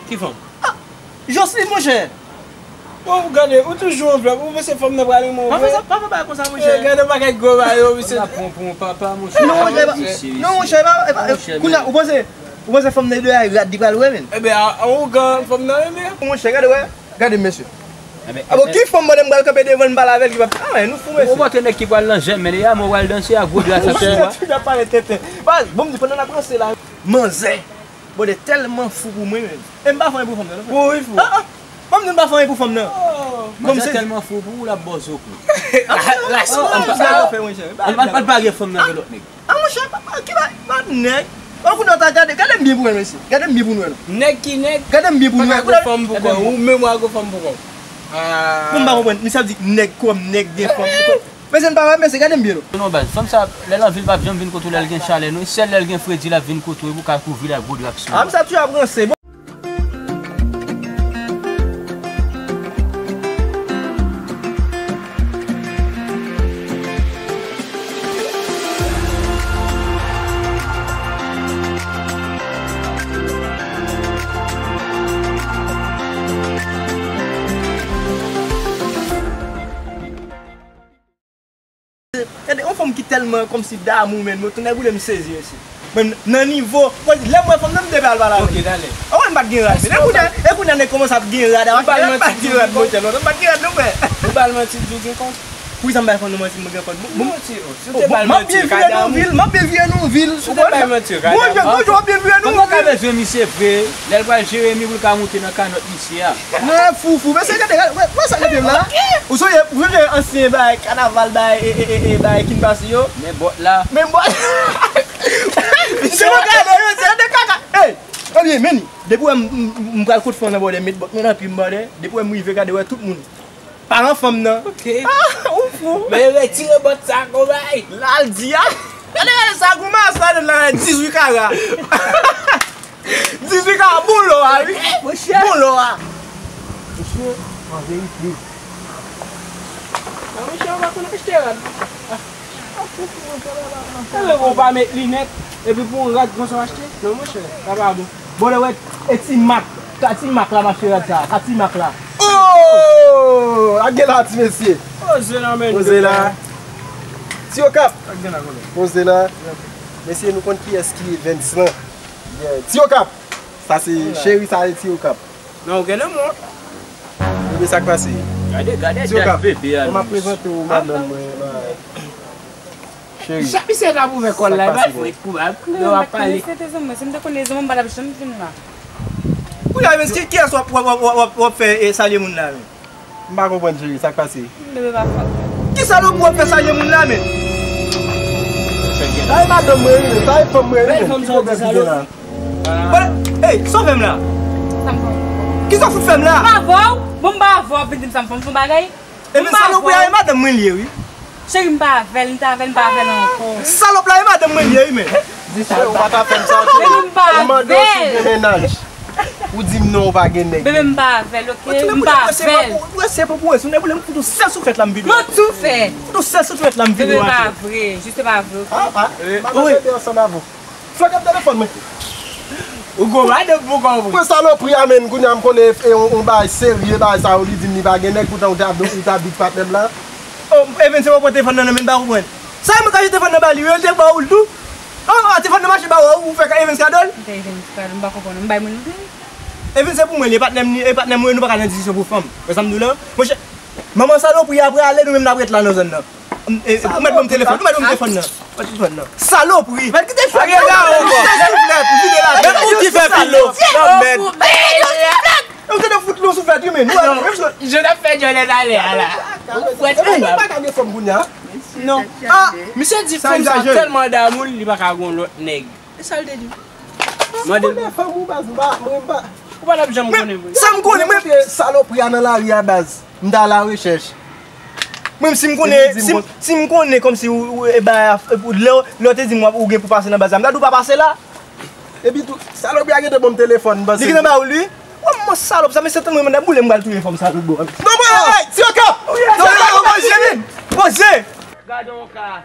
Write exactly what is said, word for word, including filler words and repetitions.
Ki fanm? Jocelyn, monchè. Bon, ou gade, ou toujou anvlòp, ou panse fanm nan pral renmen w vre? Pa fè sa, pa fè bagay konsa, monchè. Eh, gade bagay gwo ba yo, misye. Ou la pran pou yon papa, monchè. Non, monchè, pa, pa, pa, kounye a, ou panse, ou panse fanm nan de a rad li pral wè, menm? Ebyen, a, a ougan fanm nan renmen. Monchè, gade, wè. Gade, mesye. Abo, ki fanm, madanm, pral kanpe devan n pale avè l, ki pa, ah, nou fou, mesye. Ou montre nèg ki pral nan jèm, men deja, mwen pral danse a gwo dra sa sou mwen. Tout ap pale tenten. Baz, bon, m di, pandan n ap ranse la, manzè. Bòdè tèlman fou pou mwen menm. E m pa fè anyen pou fanm nan, non, frè. Pou wi, fou. Ah, ah. Ban m di m pa fè anyen pou fanm nan. Oh. Manzè tèlman fou pou ou, l ap ba w zo kou. Al, al, al pa gen fanm nan gen lòt nèg. Ah, monchè, pa, pa, ki ba, ba nèg. An kounye w ta gade, gade m byen pou wè, mesye. Gade m byen pou nou wè, non. Nèg ki nèg? Gade m byen pou nou wè. Pa ka gwo fanm pou kò w. Ou menm w a gwo fanm pou kò w. Ah. Bon, m pa konprann. Misye ap di nèg kòm nèg gen fanm pou kò. Mesye, n pa wè, mesye, gade m byen, non. Non, baz, fanm sa, lè l anvi, l p ap janm vin kote w lè l gen chalè, non. Sèl lè l gen fredi, l ap vin kote w, e pou ka kouvri l ak gwo dra k sou li. Ah, m sa toujou ap ranse. Bon. Gade, yon fanm ki tèlman kòmsi damou, men, mwen, tonnè boule m sezi, mesye. Men, nan nivo, mwen, lè m wè fanm nan, m depe al pale avè l. Ok, talè. An wè, m pa t gen rad, men. E kounye a, e kounye a, nèg kòmanse ap gen rad, m pa t gen rad, monchè, lontan, m pa t gen rad, non, frè. Ou ba l manti, l di w gen kont? Poukisa m bay fanm nan manti, mwen gen kont? Bon, bon. Manti, oh, si w te ba l manti, l ka damou. M ap byen vire nan vil, m ap byen vire nan vil, ou konprann? Si w te ba l manti, l ka damou. Bon, bon, m ap byen vire nan vil. Fanm nan ka bezwen misye vre, lè l pral Jeremi pou l ka moute nan kanòt misye a. Mwen fou, fou. Mesye, gade, gade, wè, wè sa gade m la. Ou sonje, ou sonje ansyen bagay, kanaval bagay, e, e, e, e, bagay ki n pase yo? Men bòt la. Men bòt. Misye gade, yo, se de kaka. Ey, ebyen, men, depi wè m, m, m, m pral kot fanm nan bòdè, met bòt mwen nan pye m bòdè, depi wè m rive gade wè tout moun. Paran fanm nan. Ok. Ah, ou fou. Men retire bòt sa, konbay. La l di a. Gade, gade sa, goumen sa, la, dizuit kara. Dizuit ka bon lò a, wi. Monchè. Bon lò a. Mesye, an verite. Non, mesye, ou pa konn achte rad. Sa vle pou ou pa met linèt, epi pou yon rad konsa w achte? Non, monchè, sa pa bon. Bon, lè wè, e ti mak, ka ti mak la, m achte rad sa, ka ti mak la. Oh! Ak gen la, ti mesye. Poze la, men. Poze la. Ti Okap. Ak gen la, konnen. Poze la. Mesye, nou konn kiyès ki Evens lan. Yeah. Ti Okap. Sa se cheri, sa se Ti Okap. Non, ou gen lanmou. Ebyen, sa k pase? Gade, gade Ti Okap, dat bebe a, m ap prezante w madanm mwen, ba, cheri. Sa misye t ap ouvè kò l la, e pa fwet pou m ap kriye, w ap pale. Mwen, si m te konnen zanmi m, m pa t ap janm vin la. Kounye a, men, ki, kiyès w ap, w ap, w ap, w ap, w ap fè, e, salye moun la, men? M pa konprann, cheri, sa k pase? Bebe pa fè. Ki salopri w ap fè salye moun la, men? Sa e madanm mwen, wi, men. Sa e fanm mwen, wi, men. Ki pwoblèm ki gen la? Bon, ey, sa w fè m la? Sa m fè w? Kisa w fout fè m la? M pa avè w. Bon, m pa avè w, ap vin di m sa m fè w, m fè w bagay. Ebyen, salopri a, e madanm mwen li ye, wi. Cheri, m pa avè l, m ta avè l, m pa avè l ankò. Salòp la, e madanm mwen li ye, wi, men. Di sa, ou pa ta fè m sa, cheri. Cheri, m pa avè l. M mande w si w gen mennaj. Ou di m non, ou pa gen nèg. Bebe, m pa avè l, ok? M pa avè l. Ou wè, se pou, pou, si w nèg ou lè m fout ou sèl souflèt la, m vide. Mwen tou fè. Fout ou sèl souflèt la, m vide. Bebe, pa vre. Jis se pa vre, ok? Ah, ah. Madan bebe ansanm avè w. Fè gad telefòn mwen. Ou gwo madanm pou kò w vre. Mwen salopri a, men, kounye a m konnen e yon, yon bagay serye, bagay sa yo, li di m li pa gen nèg, poutan ou te ap, ou te ap di patnè m la. Oh, Evens, se w pran telefòn nan nan men m, pa konprann. Sa e mwen k achte telefòn nan ba li, wi, li te ba ou l tou. Oh, ah, telefòn nan mache ba ou, ou fè Evens kado l? M fè Evens kado, m pa konprann, m bay moun vre. Evens se pou mwen, li e patnè m, li e patnè m, wi, nou pa ka nan diskisyon pou fanm. Wè sa m di w la? Monchè, manman salopri a pral ale, nou menm n ap ret la nan zòn nan. E, ou mèt ban m telefòn, ou mèt ban m telefòn nan. Ban telefòn nan. Salopri. Mèt kite chwa. Vide la, vide la. Menm ou ki fè pil lo. Nan mèd. Ou te fout nou souflèt, wi, men. Je n ap fè djòlè talè a la. Ou fwèt. Ey, pa ka gen fanm kounye a. Non. Ah, misye di fanm sa tèlman damou l, li pa ka gon lòt nèg. E sa l te di? Mande l. Fanm ou baz, m pa, mwen m pa. Ou pa t ap janm konnen vre. Sa m konnen, mwen. Salopri a nan lari a baz. M ta la rechèch. Mwen, si m konnen, si m, si m konnen kòmsi ou, ou, e, ba, e, lè, lè w te di m w ap, ou gen pou pase nan baz la, m ta di w pa pase la. Epi tou, salopri a gentan ban m telefòn, m panse. Li gentan ba ou l, wi? Wè, mwen salòp, sa, mesye, tann mwen, manda boule, m pral touye fanm sa tout bon. Non, mwen, ey, ti Okap! Non, non, non, poze, men! Poze! Gade yon ka.